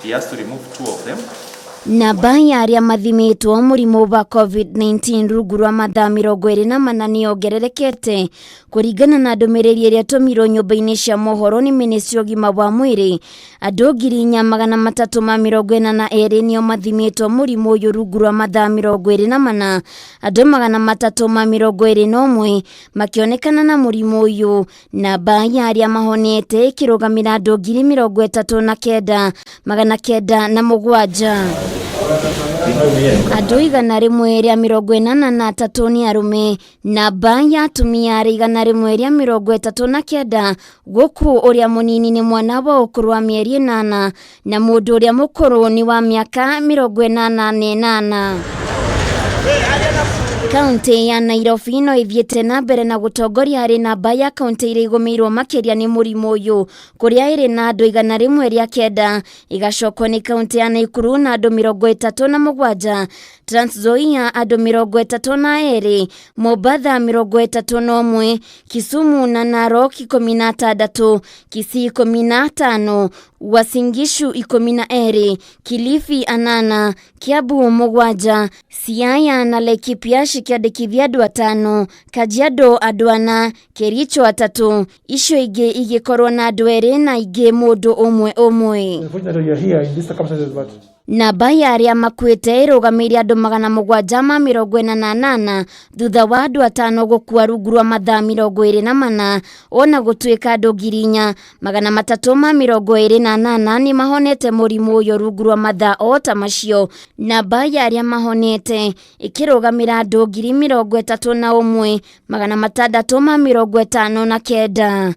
He has to remove two of them. Namba ya arĩa mathimĩtwo mũrimũ wa COVID-19 rungu rwa mathaa 24 nĩyongererekete kũringana na ndũmĩrĩri ĩrĩa ĩtũmirwo nyũmba-inĩ cia mohoro nĩ mĩnĩstrĩ ya ũgima wa mwĩrĩ. Andũ 4342 nĩo mathimĩtwo mũrimũ ũyũ rungu rwa mathaa 24, andũ 321 makĩonekana na mũrimũ ũyũ. Namba ya arĩa mahonete ĩkĩrũgamĩra andũ 39,907. Andũ 183 nĩ arũme, namba ya atumia arĩ 139, gũkũ ũrĩa mũnini nĩ mwana wa ũkũrũ wa mĩeri 8 na mũndũ ũrĩa mũkũrũ nĩ wa mĩaka 88. Kaunti ya Nairobi no ĩthiĩte na mbere na gũtongoria harĩ namba ya kaunti iria igũmĩirwo makĩria nĩ mũrimũ ũyũ, kũrĩa ĩrĩ na andũ 109, ĩgacokwo nĩ kaunti ya Nakuru na andũ 37, Trans Nzoia andũ 32, Mombatha 31, Kisumu na Narok 16, Kisii 15, Uasin Gishu 12, Kilifi 8, Kiambu 7, Siaya na Laikipia cikĩandĩkithia andũ 5, Kajiado andũ 4, Kericho 3, icio ingĩ igĩkorwo na andũ 2 na ingĩ mũndũ ũmwe ũmwe. Unfortunately, we are here in these circumstances, but Namba ya arĩa makuĩte ĩrũgamĩire andũ 748 thutha wa andũ 5 gũkua rungu rwa mathaa 24, ona gũtuĩka andũ 4328 nĩ mahonete mũrimũ ũyũ rungu rwa mathaa o ta macio. Namba ya arĩa mahonete ĩkĩrũgamĩra andũ 31,659.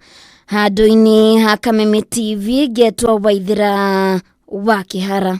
Handũ-inĩ ha Kameme TV, ngetwo Waithĩra wa Kĩhara.